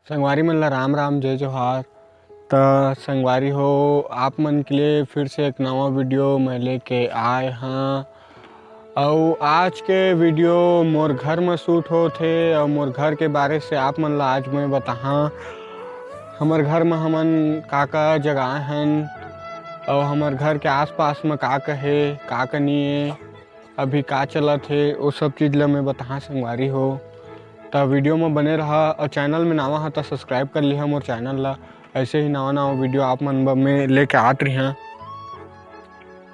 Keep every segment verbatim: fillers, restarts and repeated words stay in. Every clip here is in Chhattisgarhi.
संगवारी मन ला राम राम, जय जोहार। त संगवारी हो, आप मन के लिए फिर से एक नवा वीडियो मैं लेके आए हाँ। अउ आज के वीडियो मोर घर म शूट होत हे, अउ मोर घर के बारे से आप मन ला आज मैं बताहा, हमर घर म हमन का का जगाए हन, अउ हमर घर के आसपास म का का हे, का का नी हे, अभी का चलत हे, वो सब चीज ल मैं बताहा संगवारी हो। त वीडियो म बने रहा, अउ चैनल में नवा हा त सब्सक्राइब कर लिहा मोर चैनल ला। ऐसे ही नवा नवा वीडियो आप मन बर मैं लेके आत रिहा।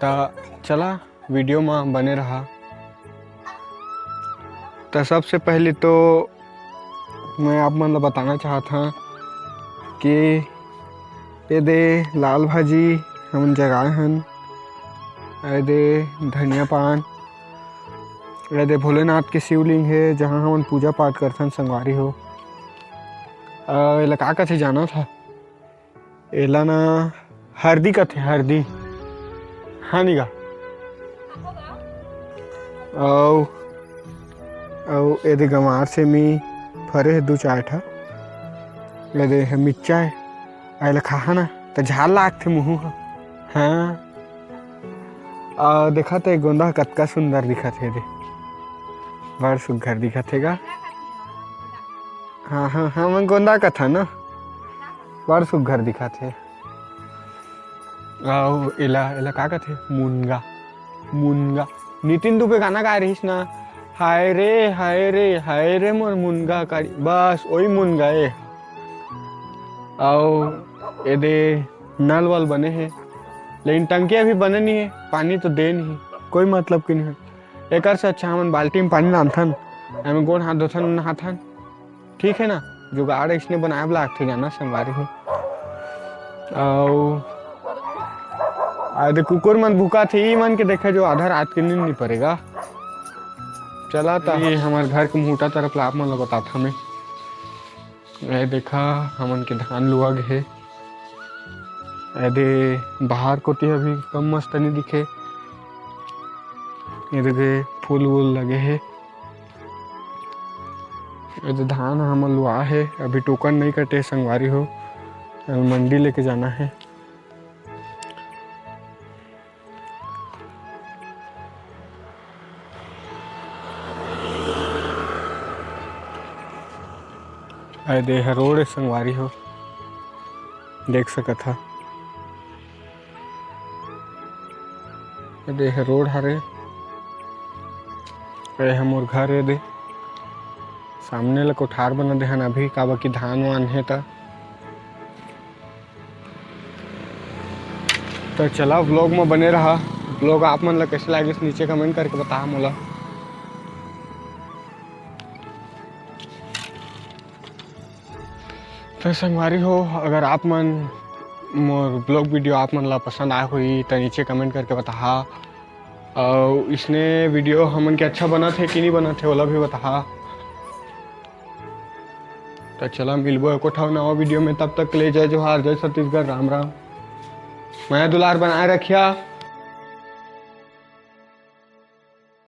त चला वीडियो म बने रहा। त सबसे पहले तो मैं आप मन ला बताना चाहत हा कि ये दे लाल भाजी हमन जगाए हन, ये दे धनिया पान, ये दे भोलेनाथ के शिवलिंग हे, जहाँ हमन पूजा पाठ करथन संगवारी हो। अ, एला का कथे जानत हा? एला ना हरदी कथे, हरदी। हाँ नी गा? अउ, अउ एदे गंवार सेमी फरे हे दू चार ठा। एदे हे मिर्चा हे। आ एला खाहा ना, त झाल लागथे मुहूं ह। हाँ। अउ देखा त ए गोंदा ह कतका सुंदर दिखत हे दे। बड़ सुग्घर दिखत हे गा। हाँ, हाँ, हाँ, मैं गोंदा कथा ना। बड़ सुग्घर दिखत हे। अउ एला, एला का कथे? मुनगा। मुनगा। नितिन दुबे गाना गाए रहिस ना, "हाय रे, हाय रे, हाय रे मोर मुनगा कारी।" बस, ओही मुनगा ए। अउ एदे नल वल बने हे, लेकिन टंकी अभी बने नहीं हे, पानी तो दे नहीं, कोई मतलब के नहीं हे। एकर से अच्छा हमन बाल्टी में पानी लानथन, एमे गोड़ हाथ धोथन, नहाथन। ठीक है ना, जुगाड़ इसने बनाए बर लागथे जाना संगवारी हो। अउ आ दे कुकुर मन भूखा थे, ई मन के देखे जो आधा रात के नींद नहीं पड़ेगा। चला त ये हमर घर के मुहूटा तरफ ला आप मन ला बतात हमें। ए देखा, हमन के धान लुआ गे हे। ए दे बाहर कोती अभी कम मस्त नहीं दिखे। ए दे फूल वूल लगे हे। ए दे धान हमन लुआ हे, अभी टोकन नहीं कटे संगवारी हो, अभी मंडी लेके जाना हे। ए दे ह रोड ए संगवारी हो, देख सकत हा। ए दे ह रोड हरे, ए ह मोर घर ए दे। सामने ल कोठार बना देहन अभी, काबर कि धान वान हे त। त चला, vlog म बने रहा। Vlog आप मन ला कैसे लागिस, नीचे comment करके बताहा मोला। त संगवारी हो, अगर आप मन मोर vlog video आप मन ला पसंद आए होही, त नीचे comment करके बताहा। अउ इसने video हमन के अच्छा बनत हे कि नहीं बनत हे, ओला भी बताहा। त चला, मिलबो एको ठा नवा video में। तब तक के लिए जय जोहार, जय छत्तीसगढ़, राम राम। मया दुलार बनाए रखिया।